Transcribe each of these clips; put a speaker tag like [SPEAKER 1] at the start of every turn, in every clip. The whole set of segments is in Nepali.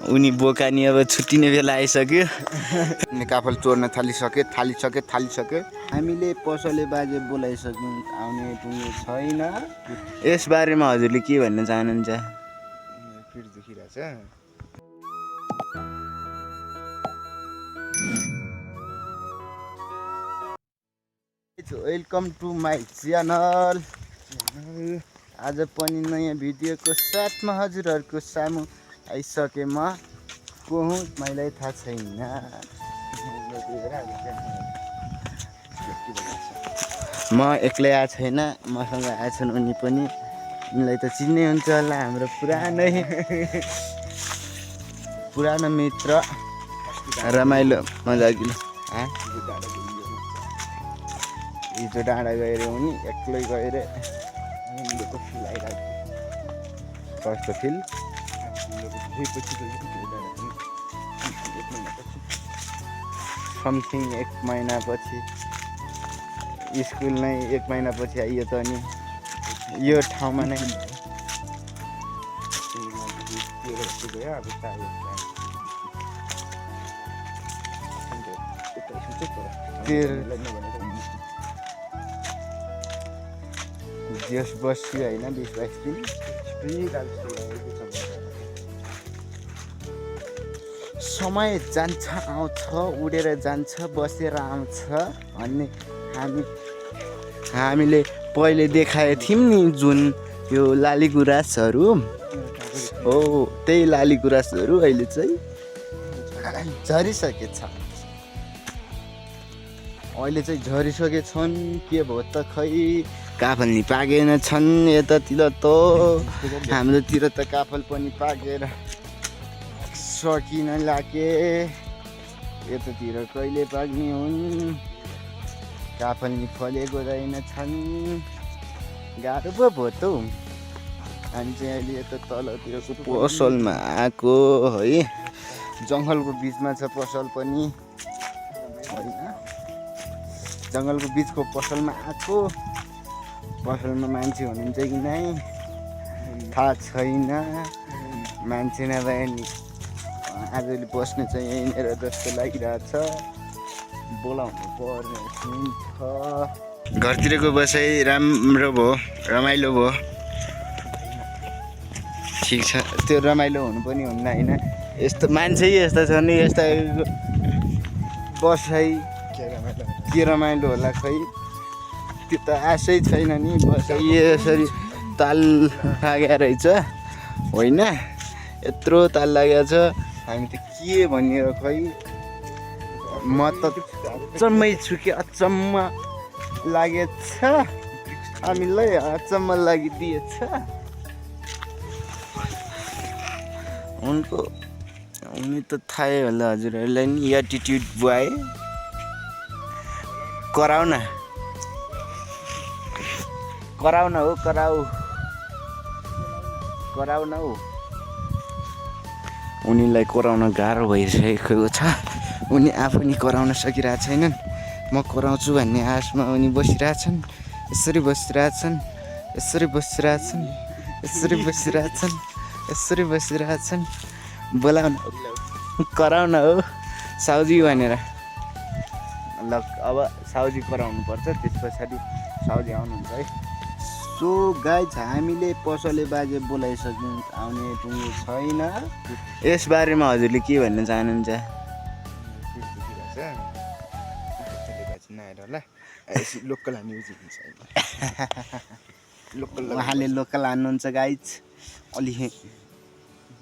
[SPEAKER 1] उनी बोका नि अब छुट्टिने बेला आइसक्यो काफल चोर्न थालिसक्यो हामीले पसले बाजे बोलाइसक्यौँ आउने टुङ्गे छैन यसबारेमा हजुरले के भन्न चाहनुहुन्छ
[SPEAKER 2] पिठ दुखिरहेछ
[SPEAKER 1] वेलकम टु माई च्यानल आज पनि नयाँ भिडियोको साथमा हजुरहरूको सामु आइसकेँ म को हुँ मलाई थाहा छैन म एक्लै आएको छैन मसँग आएछन् उनी पनि उनीलाई त चिन्नै हुन्छ होला हाम्रो पुरानो मित्र रमाइलो मजाकिलो हिजो डाँडा गएर उनी एक्लै गएर फिल आइरहेको कस्तो फिल समथिङ 1 महिनापछि स्कुल नै 1 महिनापछि आइयो त अनि यो ठाउँमा नै जस बस्यो होइन 20-22 दिन समय जान्छ आउँछ उडेर जान्छ बसेर आउँछ भन्ने हामीले पहिले देखाएको थियौँ नि जुन यो लालीगुराँसहरू हो त्यही लालीगुराँसहरू अहिले चाहिँ झरिसकेछ के भयो त खै काफल नि पाकेन छन् यतातिर त हाम्रोतिर त काफल पनि पाकेर सकिन लागे यतातिर कहिले पाक्ने हुन् काफल नि फलेको रहेनछन् गाह्रो पो भयो त हामी चाहिँ अहिले यता तलतिरको पसलमा आएको है जङ्गलको बिचमा छ पसल पनि होइन जङ्गलको बिचको पसलमा आएको पसलमा मान्छे हुनुहुन्छ कि नै थाहा छैन मान्छे नभए नि आजले बस्ने चाहिँ यहीँनिर जस्तो लागिरहेछ बोलाउनु पर्ने हुन्छ घरतिरको बसाइ राम्रो भयो रमाइलो भयो ठिक छ त्यो रमाइलो हुनु पनि हुन्न होइन यस्तो मान्छे यस्ता छन् नि यस्ता बसाइ के रमाइलो होला खै त्यो त आशै छैन नि बसाइ यसरी ताल लागेको रहेछ होइन यत्रो ताल लागेको छ हामी त के भनेर खै म त अचम्मै छु कि अचम्म लागेछ हामीलाई अचम्म लागिदिएछ उनी त थाहै होला हजुरहरूलाई नि एटिट्युड बुवाए कराउ न हौ उनीलाई कराउन गाह्रो भइसकेको छ उनी आफू नि कराउन सकिरहेको छैनन् म कराउँछु भन्ने आशमा उनी बसिरहेछन् यसरी बसिरहेछन् बोलाउन कराउन हो साउजी भनेर ल अब साउजी कराउनु पर्छ त्यस पछाडि साउजी आउनुहुन्छ है सो गाइज हामीले पसले बाजे बोलाइसक्यौँ आउने टुङ्गे छैन यसबारेमा हजुरले के भन्न चाहनुहुन्छ उहाँले लोकल हान्नुहुन्छ गाइज अलि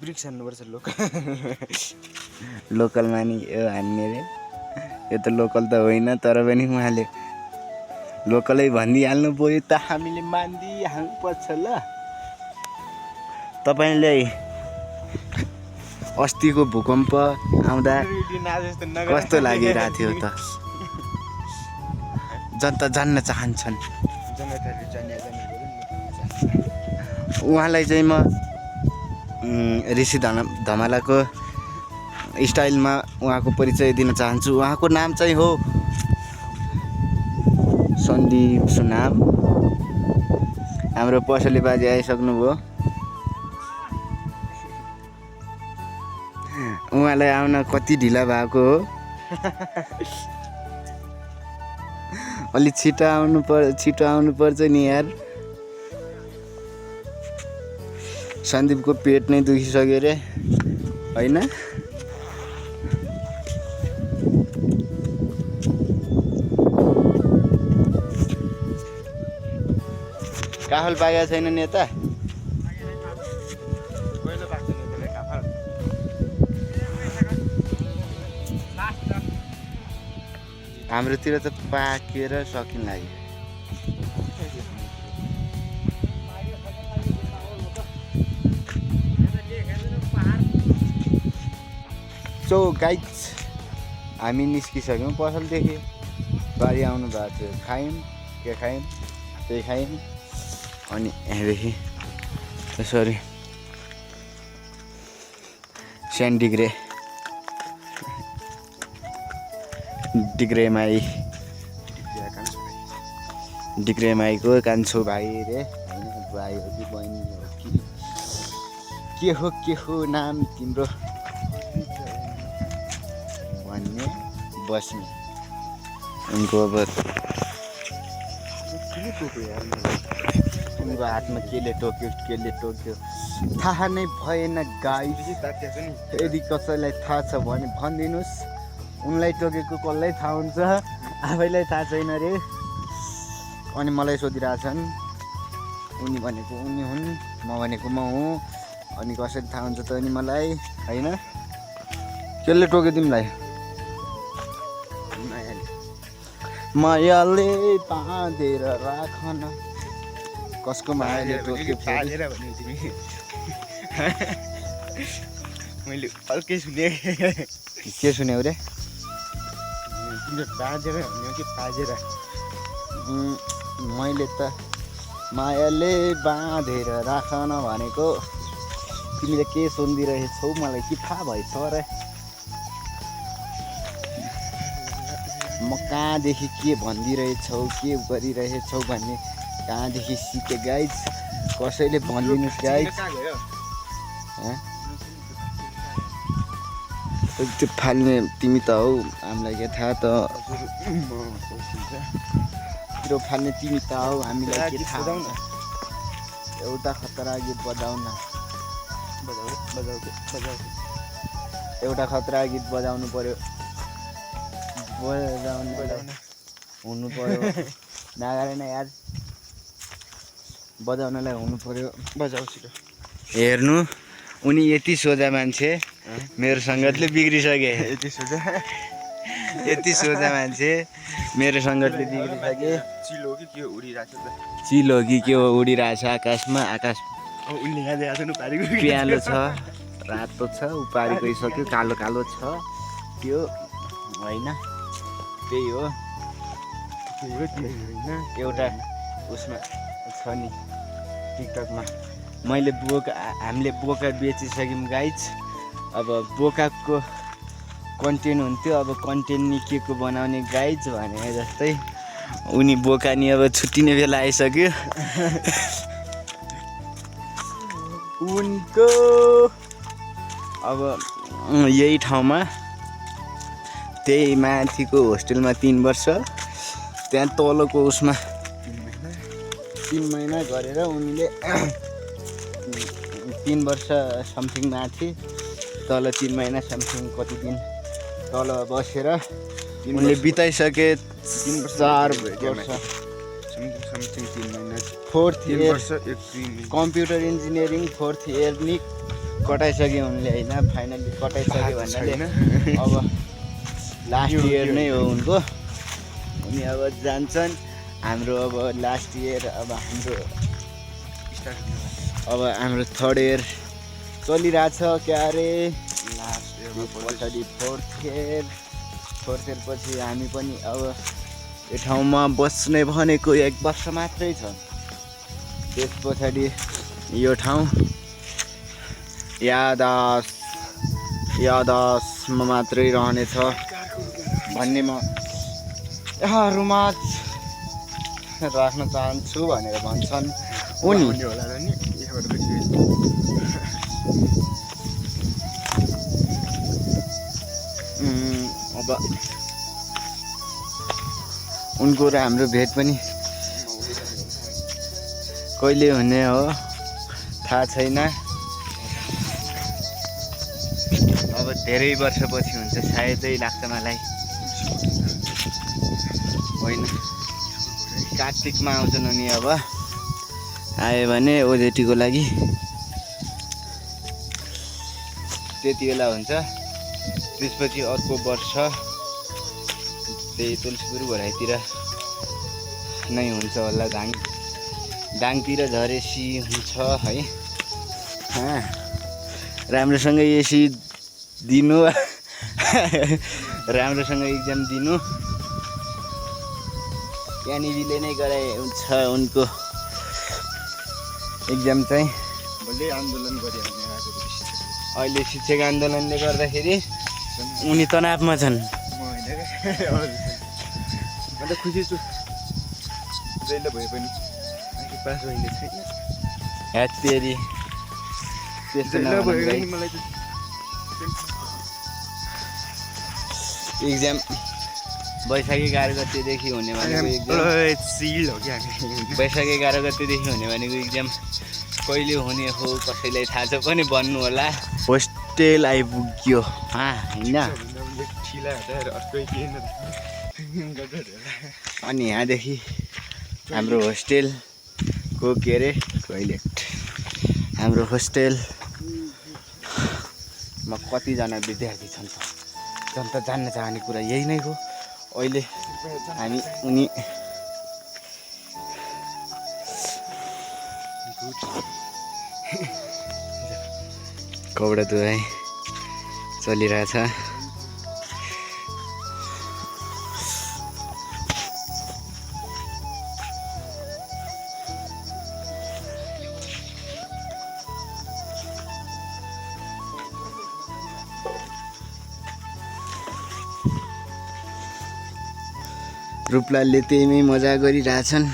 [SPEAKER 2] ब्रिक्स हान्नुपर्छ
[SPEAKER 1] लोकलमा नि यो हान्ने रे यो त लोकल त होइन तर पनि उहाँले लोकलै भनिहाल्नु पऱ्यो त हामीले मानिदिइहाल्नु पर्छ ल तपाईँलाई अस्तिको भूकम्प आउँदा कस्तो लागिरहेको थियो त जनता जान्न चाहन्छन् उहाँलाई चाहिँ म ऋषि धमालाको स्टाइलमा उहाँको परिचय दिन चाहन्छु उहाँको नाम चाहिँ हो सन्दीप सुनाम हाम्रो पसले बाजे आइसक्नुभयो उहाँलाई आउन कति ढिला भएको हो अलि छिटो आउनुपर्छ नि यार सन्दीपको पेट नै दुखिसक्यो रे होइन काफल पाकेको छैन नि यता हाम्रोतिर त पाकेर सकिन लाग्यो सो गाइज हामी निस्किसक्यौँ पसलदेखि बारी आउनु भएको थियो खायौँ के खायौँ त्यही खायौँ अनि यहाँदेखि यसरी सेन्ट डिग्रेमाईको कान्छो भाइ रे होइन भाइ हो कि बहिनी हो कि के हो नाम तिम्रो भन्ने बस्ने उनको अब उनको हातमा केले टोक्यो थाहा नै भएन गाई यदि कसैलाई थाहा छ भने भनिदिनुहोस् उनलाई टोकेको कसलाई थाहा हुन्छ आफैलाई थाहा छैन रे अनि मलाई सोधिरहेछन् उनी भनेको उनी हुन् म भनेको म हुँ अनि कसरी थाहा हुन्छ त अनि मलाई होइन कसले टोक्यो तिमीलाई मायाले बाँधेर राखन कसको मायाले टोक्यो
[SPEAKER 2] मैले अर्कै सुने
[SPEAKER 1] के सुन्यौ रे
[SPEAKER 2] बाँधेर भन्यो कि बाजेर
[SPEAKER 1] मैले त मायाले बाँधेर राखन भनेको तिमीले के सुनिदिरहेछौ मलाई के थाहा भएछ र म कहाँदेखि के भनिदिरहेछौ के गरिरहेछौ भन्ने कहाँदेखि सिके गाइज कसैले भनिदिनुहोस् गाइज त्यो फाल्ने तिमी त हौ हामीलाई के थाहा त त्यो फाल्ने तिमी त हौ हामीलाई के थाहा एउटा खतरा गीत बजाउन एउटा खतरा गीत बजाउनु पर्यो हुनु पर्यो नगरेन यार बजाउनलाई हुनु पर्यो
[SPEAKER 2] बजाउँछु
[SPEAKER 1] हेर्नु उनी यति सोझा मान्छे मेरो सङ्गतले बिग्रिसके यति सोझा मान्छे मेरो सङ्गतले बिग्रिसके
[SPEAKER 2] चिलो कि के उडिरहेको छ
[SPEAKER 1] चिलो कि के हो उडिरहेछ आकाशमा आकाश
[SPEAKER 2] उनले यहाँ देखाएको छ पारेको
[SPEAKER 1] पियालो छ रातो छ उपारी गइसक्यो कालो कालो छ त्यो होइन त्यही हो एउटा उसमा छ नि टिकटकमा मैले हामीले बोका बेचिसक्यौँ गाइज अब बोकाको कन्टेन्ट हुन्थ्यो अब कन्टेन्ट नि के को बनाउने गाइज भने जस्तै उनी बोका नि अब छुट्टिने बेला आइसक्यो उनको अब यही ठाउँमा त्यही माथिको होस्टेलमा 3 वर्ष त्यहाँ तलको उसमा 3 महिना गरेर उनले 3 वर्ष समथिङ माथि तल 3 महिना समथिङ कति दिन तल बसेर उनले बिताइसके 4 वर्ष
[SPEAKER 2] समथिङ 3 महिना
[SPEAKER 1] 4th year
[SPEAKER 2] computer
[SPEAKER 1] engineering 4th year नि कटाइसक्यो उनले होइन फाइनली कटाइसक्यो भन्नाले अब लास्ट इयर नै हो उनको उनी अब जान्छन् हाम्रो अब लास्ट इयर अब हाम्रो 3rd इयर चलिरहेछ क्या अरे लास्ट इयरमा पछाडि 4th इयर पछि हामी पनि अब यो ठाउँमा बस्ने भनेको 1 वर्ष मात्रै छ त्यस पछाडि यो ठाउँ यादमा मात्रै रहनेछ भन्ने म यहाँहरूमा राख्न चाहन्छु भनेर भन्छन् उनी अब उनको र हाम्रो भेट पनि कहिले हुने हो थाहा छैन। अब धेरै वर्षपछि हुन्छ सायदै लाग्छ मलाई। होइन कार्तिकमा आउँछन् उनी। अब आयो भने ओजेटीको लागि त्यति बेला हुन्छ। त्यसपछि अर्को वर्ष त्यही तुलसीपुर घोराइतिर नै हुन्छ होला। दाङतिर झरेसी हुन्छ है। राम्रोसँग एसी दिनु राम्रोसँग इक्जाम दिनु। त्यहाँनिरले नै गराए हुन्छ उनको इक्जाम चाहिँ।
[SPEAKER 2] आन्दोलन गरे
[SPEAKER 1] अहिले शिक्षक आन्दोलनले गर्दाखेरि उनी तनावमा छन्।
[SPEAKER 2] म त खुसी छु जहिले भए पनि पास भइने छैन।
[SPEAKER 1] ह्यात्तेरी त्यस्तो नभए
[SPEAKER 2] मलाई
[SPEAKER 1] इक्जाम वैशाख 11 गतेदेखि हुने भनेको इक्जाम
[SPEAKER 2] सिल हो कि
[SPEAKER 1] वैशाख 11 गतेदेखि हुने भनेको इक्जाम कहिले हुने हो कसैलाई थाहा छ पनि भन्नु होला। होस्टेल आइपुग्यो होइन। अनि यहाँदेखि हाम्रो होस्टेलको के अरे टोइलेट। हाम्रो होस्टेलमा कतिजना विद्यार्थी छन् त जनता जान्न चाहने कुरा यही नै हो। अहिले हामी उनी कपडा धुवाइ चलिरहेछ। रूपलालले त्यहीमै मजा गरिरहेछन्।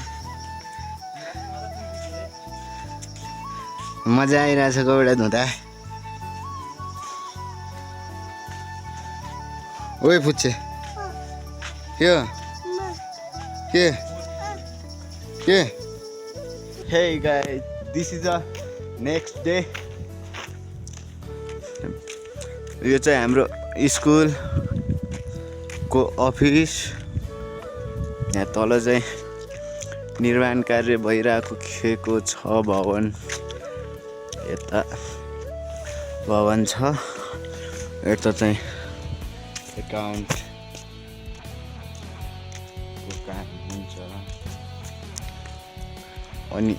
[SPEAKER 1] मजा आइरहेछ कपडा धुँदा। ओए पुच्छे के hey guys this is the next day. यो चाहिँ हाम्रो स्कुलको अफिस। यहाँ तल चाहिँ निर्माण कार्य भइरहेको छ भवन। यता भवन छ। यता चाहिँ एकाउन्टको काम हुन्छ। अनि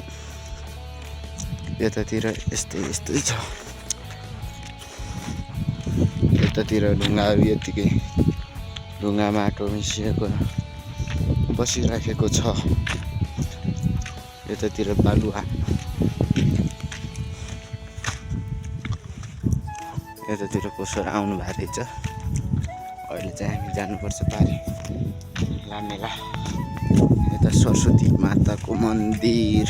[SPEAKER 1] यतातिर यस्तै छ। यतातिर ढुङ्गाहरू यतिकै ढुङ्गा माटो मिसिएको बसिराखेको छ। यतातिर बालुवा। यतातिर कसरी आउनु भएको रहेछ। अहिले चाहिँ हामी जानुपर्छ पारि लामेला। यता सरस्वती माताको मन्दिर।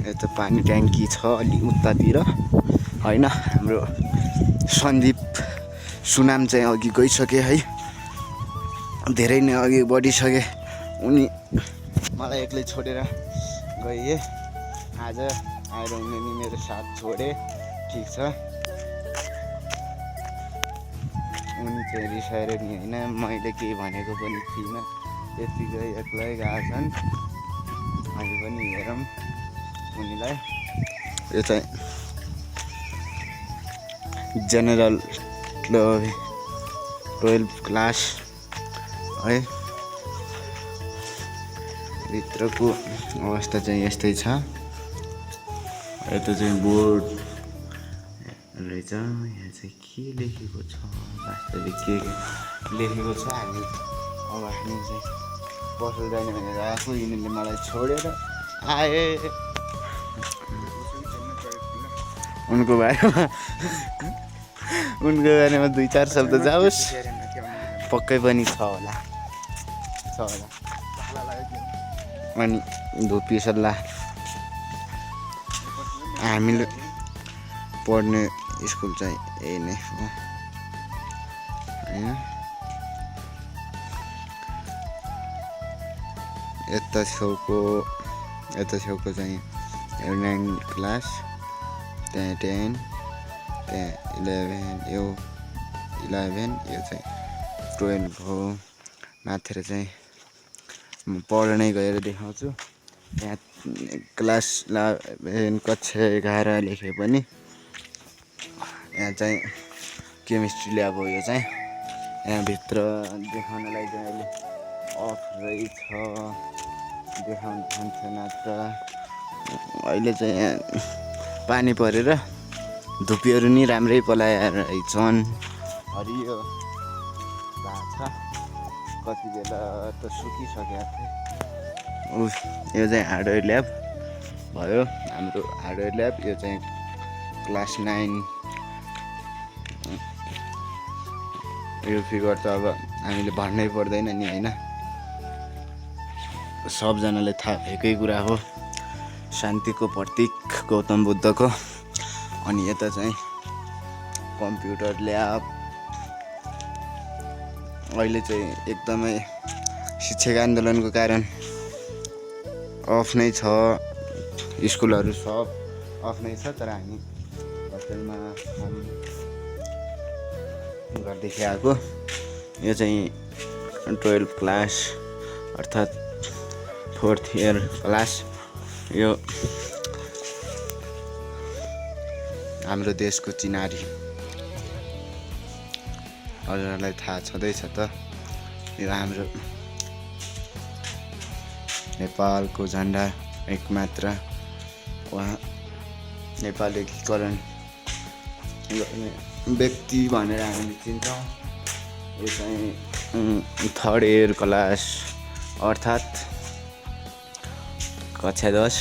[SPEAKER 1] यता पानी ट्याङ्की छ अलि उतातिर होइन। हाम्रो सन्दीप सुनाम चाहिँ अघि गइसके है। धेरै नै अघि बढिसके। उनी मलाई एक्लै छोडेर गए। आज आएर उनीले मेरो साथ छोडे। ठिक छ। उनी चाहिँ रिसाएर नि होइन मैले केही भनेको पनि थिइनँ। यतिकै एक्लै गएको छन्। हामी पनि हेरौँ उनीलाई। यो चाहिँ जेनरल 12 क्लास है। भित्रको अवस्था चाहिँ यस्तै छ। यता चाहिँ बोर्ड रहेछ। यहाँ चाहिँ के लेखेको छ वास्तविक के लेखेको छ। हामी चाहिँ पसल जाने भनेर आएको। यिनीहरूले मलाई छोडेर आए। उनको बारेमा 2-4 शब्द जाओस्। पक्कै पनि छ होला। अनि धोपी सल्लाह हामीले पढ्ने स्कुल चाहिँ यही नै हो। होइन यता छेउको चाहिँ 9 क्लास, त्यहाँ 10, त्यहाँ 11, यो 11, यो चाहिँ 12 हो। माथि चाहिँ म पढ्नै गएर देखाउँछु। यहाँ क्लास 11 कक्षा 11 लेखे पनि यहाँ चाहिँ केमिस्ट्री ल्याब हो। यो चाहिँ यहाँभित्र देखाउनलाई चाहिँ अहिले अफ रहेछ, देखाउनु थाल्छ मात्र। अहिले चाहिँ यहाँ पानी परेर धुप्पीहरू नि राम्रै पलाएर रहेछन्, हरियो भएको छ। कति बेला त सुकिसकेको थियो। यो चाहिँ हार्डवेयर ल्याब भयो, हाम्रो हार्डवेयर ल्याब। यो चाहिँ क्लास 9। यो फिगर त अब हामीले भन्नै पर्दैन नि होइन, सबजनालाई थाहा भएकै कुरा हो। शान्तिको प्रतीक गौतम बुद्धको। अनि यता चाहिँ कम्प्युटर ल्याब। अहिले चाहिँ एकदमै शिक्षक आन्दोलनको कारण अफ नै छ, स्कुलहरू सब अफ नै छ। तर हामी होस्टेलमा घरदेखि आएको। यो चाहिँ 12 क्लास अर्थात् 4th इयर क्लास। यो हाम्रो देशको चिनारी, हजुरहरूलाई थाहा छँदैछ त। यो हाम्रो नेपालको झन्डा एकमात्र उहाँ नेपाल एकीकरण गर्ने व्यक्ति भनेर हामीले चिन्छौँ। यो चाहिँ 3rd इयर क्लास अर्थात् कक्षा 10।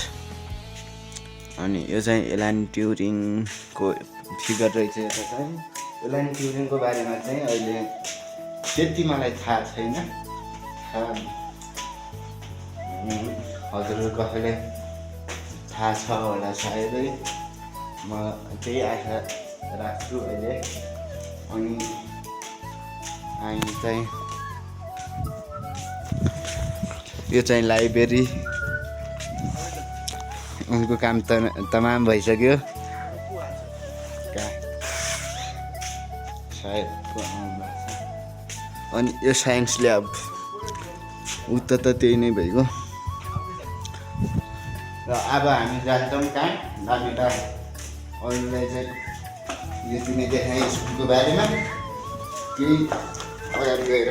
[SPEAKER 1] अनि यो चाहिँ एलान ट्युरिङको फिगर रहेछ। यता चाहिँ एलान ट्युरिङको बारेमा चाहिँ अहिले त्यति मलाई थाहा छैन। हजुरहरू कसैलाई थाहा छ होला सायदै, म त्यही आशा राख्छु अहिले। अनि हामी चाहिँ यो चाहिँ लाइब्रेरी, उनको काम तमाम भइसक्यो। सायद अनि यो साइन्स ल्याब उता त त्यही नै भइगयो। र अब हामी जान्छौँ कहाँ, हामी त अरूलाई चाहिँ यति नै देखाएँ स्कुलको बारेमा। केही अगाडि गएर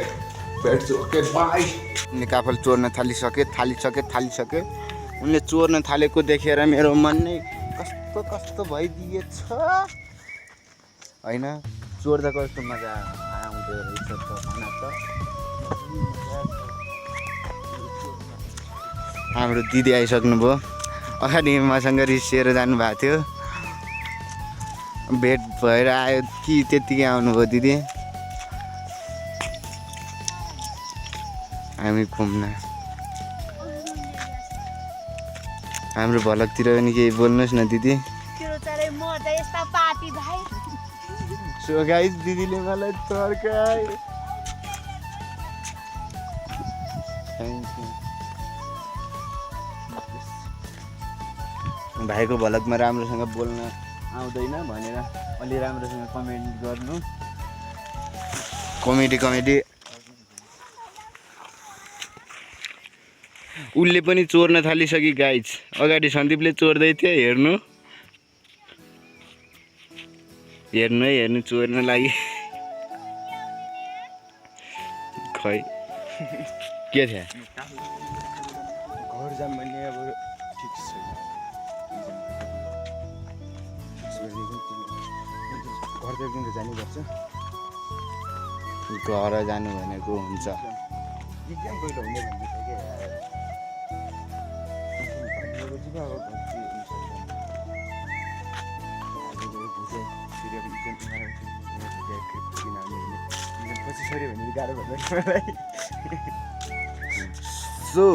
[SPEAKER 1] भेट्छु। Okay by. उनले काफल चोर्न थालिसके। उनले चोर्न थालेको देखेर मेरो मन नै कस्तो भइदिएछ होइन। चोर्दा कस्तो मजा आउँदो रहेछ त भन त। हाम्रो दिदी आइसक्नुभयो। अगाडि मसँग रिसिएर जानुभएको थियो, भेट भएर आयो कि त्यत्तिकै आउनुभयो दिदी। हामी घुम्न हाम्रो भलकतिर पनि केही बोल्नुहोस् न दिदी। सो गाइस दिदीले मलाई तर्कायो। भाइको भलकमा राम्रोसँग बोल्न आउँदैन भनेर अलि राम्रोसँग कमेन्ट गर्नु। कमेडी उसले पनि चोर्न थालिसके गाइज। अगाडि सन्दीपले चोर्दै थियो, हेर्नु चोर्न लागि। खै के थियो
[SPEAKER 2] घर जाम भन्ने अब फिक्स छैन। घर त एकदिन त जानुपर्छ।
[SPEAKER 1] घर जानु भनेको हुन्छ।
[SPEAKER 2] एक्जाम कहिले हुने भन्ने छ क्या।
[SPEAKER 1] सो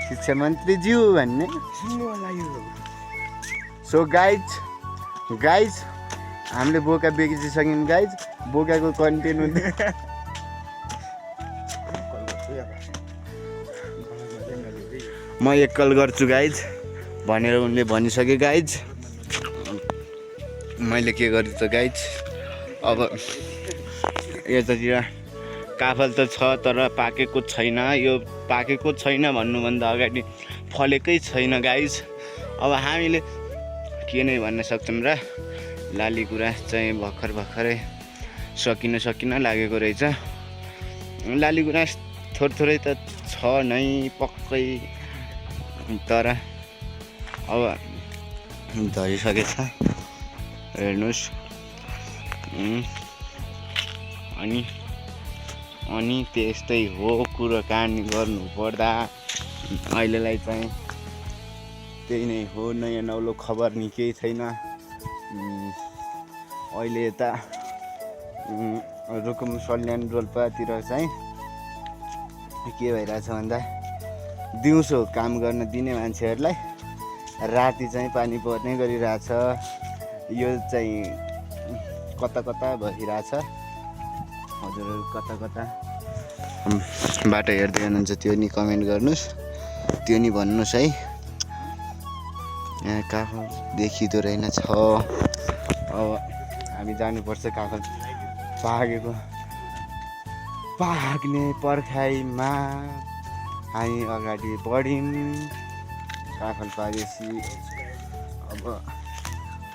[SPEAKER 1] शिक्षा मन्त्रीज्यू भन्ने
[SPEAKER 2] सुन्नु होला यो।
[SPEAKER 1] सो गाइज हामीले बोका बेचिसक्यौँ गाइज बोकाको कन्टेन्ट हुँदैन म एकल गर्छु गाइज भनेर उनले भनिसके गाइज मैले के गरेँ त गाइज अब यतातिर काफल त छ तर पाकेको छैन यो पाकेको छैन भन्नुभन्दा अगाडि फलेकै छैन गाइज अब हामीले के नै भन्न सक्छौँ र लाली गुराँस चाहिँ भर्खरै सकिन लागेको रहेछ लाली गुराँस थोरै त छ नै पक्कै तर अब धरिसकेछ हेर्नुहोस् अनि त्यस्तै हो कुराकानी गर्नुपर्दा अहिलेलाई चाहिँ त्यही नै हो नयाँ नौलो खबर नि केही छैन अहिले यता रुकुम सल्यान रोल्पातिर चाहिँ के भइरहेछ भन्दा दिउँसो काम गर्न दिने मान्छेहरूलाई राति चाहिँ पानी पर्ने गरिरहेछ यो चाहिँ कता भइरहेछ हजुरहरू कता बाटो हेर्दै हुनुहुन्छ त्यो नि कमेन्ट गर्नुहोस् त्यो नि भन्नुहोस् है यहाँ काफल देखिँदो रहेनछ अब हामी जानुपर्छ काफल पाक्ने पर्खाइमा हामी अगाडि बढ्यौँ काफल पाकेपछि अब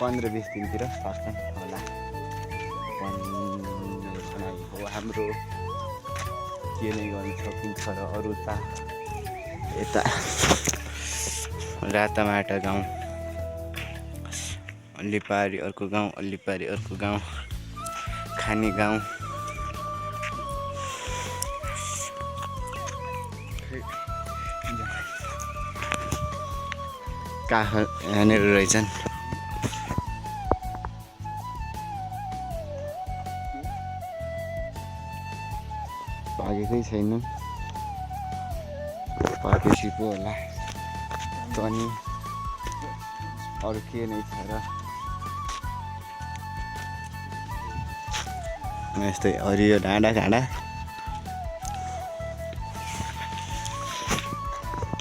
[SPEAKER 1] 15-20 दिनतिर पाक्छ होला हो हाम्रो के नै गर्नु सकिन्छ र अरू त यता रातामाटा गाउँ अल्लीपारी अर्को गाउँ खाने गाउँ काफल यहाँनिर रहेछन् पाकेकै छैन पाकेपछि पो होला अनि अरू के नै छ र यस्तै हरियो डाँडा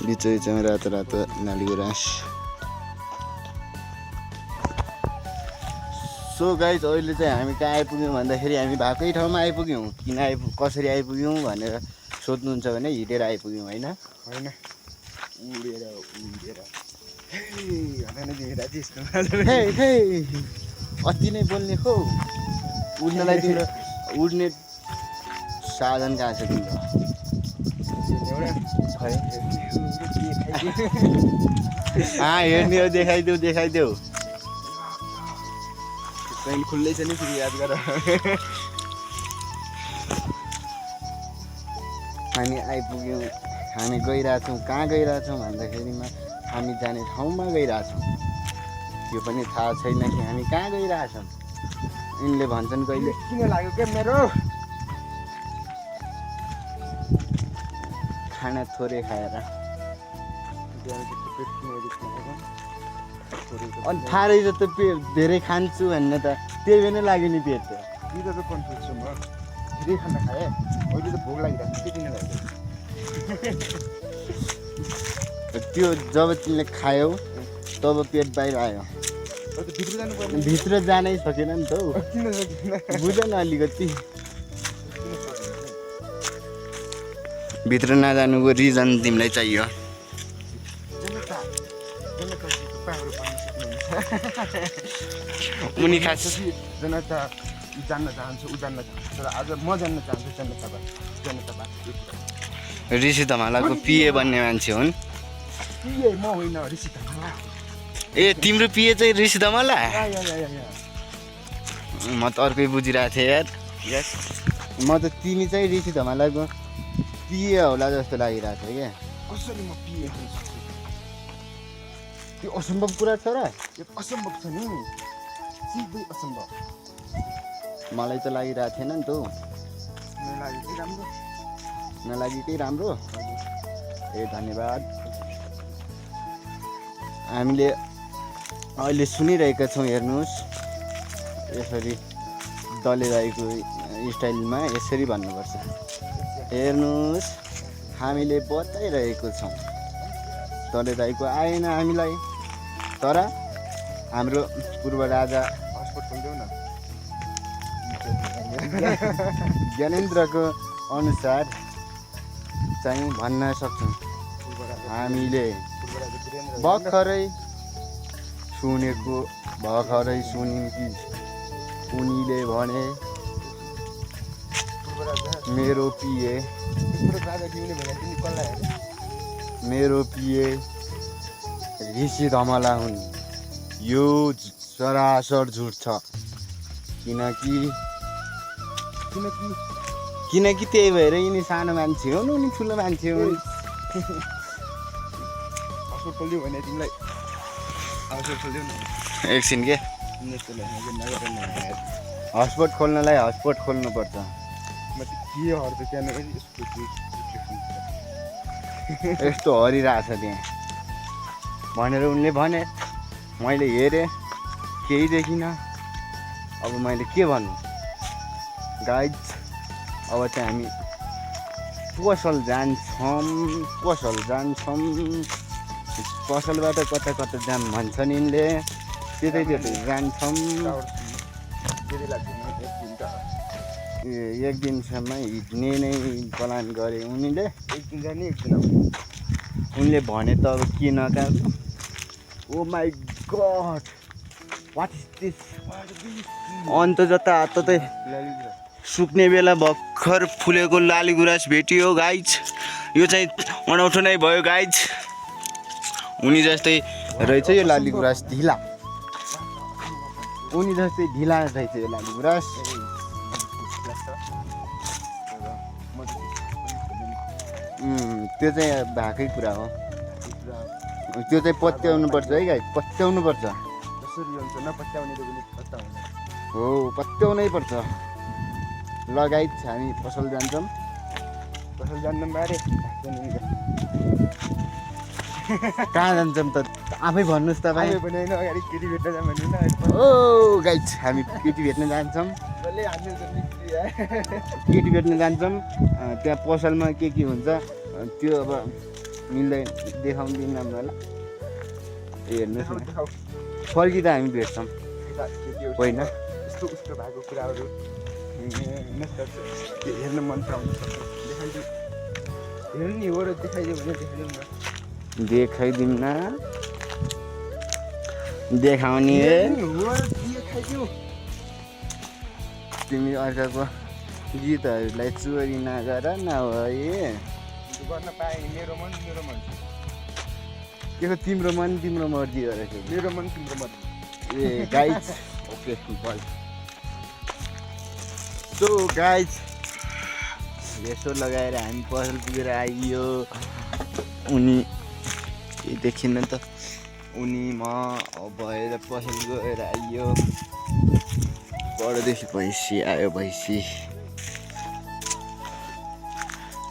[SPEAKER 1] बिचमा रातो नाली गुराँस सो गाइज अहिले चाहिँ हामी कहाँ आइपुग्यौँ भन्दाखेरि हामी भएकै ठाउँमा आइपुग्यौँ किन कसरी आइपुग्यौँ भनेर सोध्नुहुन्छ भने हिँडेर आइपुग्यौँ होइन उडेर अति नै बोल्ने हो उड्नलाई तिम्रो उड्ने साधन कहाँ छ तिम्रो हेर्ने हो देखाइदेऊ खुल्लै छ नि फेरि याद गर हामी आइपुग्यौँ हामी गइरहेछौँ कहाँ गइरहेछौँ भन्दाखेरिमा हामी जाने ठाउँमा गइरहेछौँ त्यो पनि थाहा छैन कि हामी कहाँ गइरहेछौँ यिनले भन्छन् कहिले किन लाग्यो क्या मेरो खाना थोरै खाएर अनि थाहा रहेछ त धेरै खान्छु भन्ने त त्यही पनि लाग्यो नि पेट त
[SPEAKER 2] त कन्फ्युज छु म धेरै खाना खाएँ अहिले त भोक लागिरहेको के किन लाग्यो
[SPEAKER 1] त्यो जब तिमीले खायौ तब पेट बाहिर आयो भित्र जानै सकेन नि त हौ बुझ न अलिकति भित्र नजानुको रिजन तिमीलाई चाहियो उनी खास
[SPEAKER 2] जनता जान्न चाहन्छु तर आज म जान्न चाहन्छु जनता
[SPEAKER 1] ऋषि धमालाको पिए बन्ने मान्छे हुन्
[SPEAKER 2] पिए म होइन ऋषि धमाला
[SPEAKER 1] ए तिम्रो पिए चाहिँ ऋषि धमाला म त अर्कै बुझिरहेको थिएँ यार
[SPEAKER 2] यस
[SPEAKER 1] म त तिमी चाहिँ ऋषि धमालाको पिए होला जस्तो लागिरहेको थियो क्या
[SPEAKER 2] कसरी म पिए
[SPEAKER 1] त्यो असम्भव कुरा छ र
[SPEAKER 2] यो असम्भव छ नि सिधै असम्भव
[SPEAKER 1] मलाई त लागिरहेको थिएन नि त नलागेकै राम्रो ए धन्यवाद हामीले अहिले सुनिरहेका छौँ हेर्नुहोस् यसरी दले दाइको स्टाइलमा यसरी भन्नुपर्छ। हेर्नुहोस् हामीले बताइरहेको छौँ, दले दाइको आएन हामीलाई, तर हाम्रो पूर्व राजा
[SPEAKER 2] हस्पट खोलिदेऊ न।
[SPEAKER 1] ज्ञानेन्द्रको अनुसार चाहिँ भन्न सक्छौँ हामीले भर्खरै सुनेको, भर्खरै सुन्यौँ कि उनीले भने मेरो पिए ऋषि धमला हुन्। यो सरासर झुट छ, किनकि त्यही भएर यिनी सानो मान्छे हुन्, उनी ठुलो मान्छे हुन्।
[SPEAKER 2] हस्पट खोलिदिउँ भने तिमीलाई हस्पट खोलिदेऊ न
[SPEAKER 1] एकछिन के हटस्पट खोल्नलाई हटस्पट खोल्नुपर्छ।
[SPEAKER 2] के हर्छ त्यहाँ
[SPEAKER 1] यस्तो हरिरहेछ त्यहाँ भनेर उनले भने। मैले हेरेँ केही देखिनँ, अब मैले के भन्नु गाइज। अब चाहिँ हामी पसल जान्छौँ, पसलबाट कता कता जाम भन्छन् यिनले, त्यतै जान्छौँ। एक दिनसम्म हिँड्ने नै प्लान गरे उनीले।
[SPEAKER 2] एक दिन जाने एक दिन
[SPEAKER 1] उनले भने त अब के नकाएको। Oh my god what is this. अन्त जताततै सुक्ने बेला भर्खर फुलेको लाली गुराँस भेटियो गाइज। यो चाहिँ अनौठो नै भयो गाइज। उनी जस्तै रहेछ यो लाली गुराँस, ढिला। उनी जस्तै ढिला रहेछ यो लाली गुराँस। त्यो चाहिँ भएकै कुरा हो। त्यो चाहिँ पत्याउनुपर्छ है गाइज, पत्याउनुपर्छ।
[SPEAKER 2] जसरी हुन्छ नपत्याउने त पनि पत्याउनु
[SPEAKER 1] हो, पत्याउनै पर्छ। ल गाइज हामी पसल जान्छौँ।
[SPEAKER 2] पसल जान्नु बारे
[SPEAKER 1] कहाँ जान्छौँ त आफै भन्नुहोस् तपाईँ।
[SPEAKER 2] पनि होइन अगाडि केटी भेट्न जाऊँ भने न।
[SPEAKER 1] ओ गाइज हामी केटी भेट्न जान्छौँ, केटी भेट्न जान्छौँ। त्यहाँ पसलमा के हुन्छ त्यो अब मिल्दै देखाउँदिनँ हामीलाई। हेर्नुहोस् न, फर्किँदा हामी भेट्छौँ होइन।
[SPEAKER 2] यस्तो उस्तो भएको कुराहरू हेर्न मन पराउनु सक्छ। देखाइदिउँ, हेर्नु नि हो र देखाइदिउँ भने देखाइदिउँ न।
[SPEAKER 1] देखाइदिउँ न, देखाउने
[SPEAKER 2] देखाइदिउँ।
[SPEAKER 1] तिमी अर्काको गीतहरूलाई चोरी नगर न है।
[SPEAKER 2] गर्न पाएँ मेरो मन
[SPEAKER 1] के हो तिम्रो मन तिम्रो मर्जी गरेको।
[SPEAKER 2] मेरो मन तिम्रो मर्जी।
[SPEAKER 1] ए गाइज ओके बल। सो गाइज यसो लगाएर हामी पसल पुगेर आइयो। उनी देखिन त, उनी म भएर पसल गएर आइयो। परदेखि भैँसी आयो।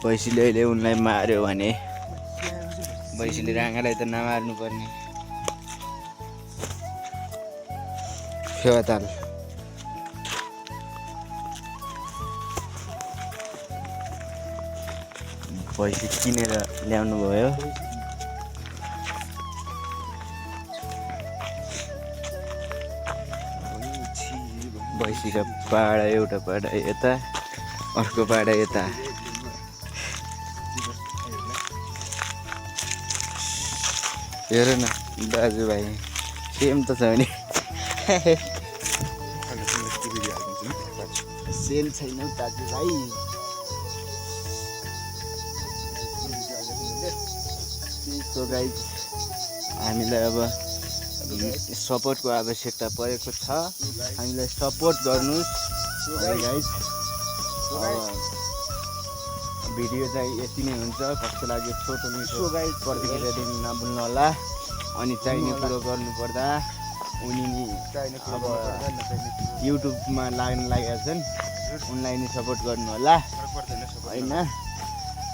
[SPEAKER 1] भैँसीले अहिले उनलाई मार्यो भने भैँसीले राँगालाई त नमार्नु पर्ने। फेवाताल भैँसी किनेर ल्याउनु भयो। भैँसीको पाडा एउटा पाडा यता, अर्को पाडा यता। हेर न दाजुभाइ सेम त छ नि। सेम छैन दाजुभाइ। सो गाइज हामीलाई अब सपोर्टको आवश्यकता परेको छ। हामीलाई सपोर्ट गर्नुहोस् गाइज। भिडियो चाहिँ यति नै हुन्छ। कस्तो लाग्यो छोटो मिठो गाइज प्रतिक्रिया दिनु नभुल्नु होला। अनि चाहिने कुरो गर्नुपर्दा उनी अब युट्युबमा लाग्न लागेका छन्, उनलाई नै सपोर्ट गर्नु होला होइन।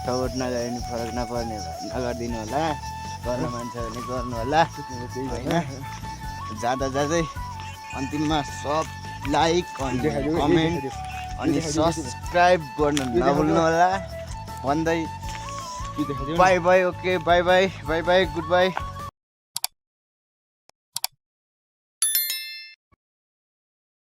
[SPEAKER 1] सपोर्ट नगरे पनि फरक नपर्ने नगरिदिनु होला। गर्न मान्छ भने गर्नु होला होइन। जाँदा जाँदै अन्तिममा सब लाइक अनि
[SPEAKER 2] देखाइदेऊ,
[SPEAKER 1] कमेन्ट
[SPEAKER 2] देखाइदेऊ।
[SPEAKER 1] अनि
[SPEAKER 2] देखाइदेऊ,
[SPEAKER 1] सब्सक्राइब गर्नु नभुल्नु होला भन्दै
[SPEAKER 2] यो देखाइदेऊ न।
[SPEAKER 1] By by okay by by by by good by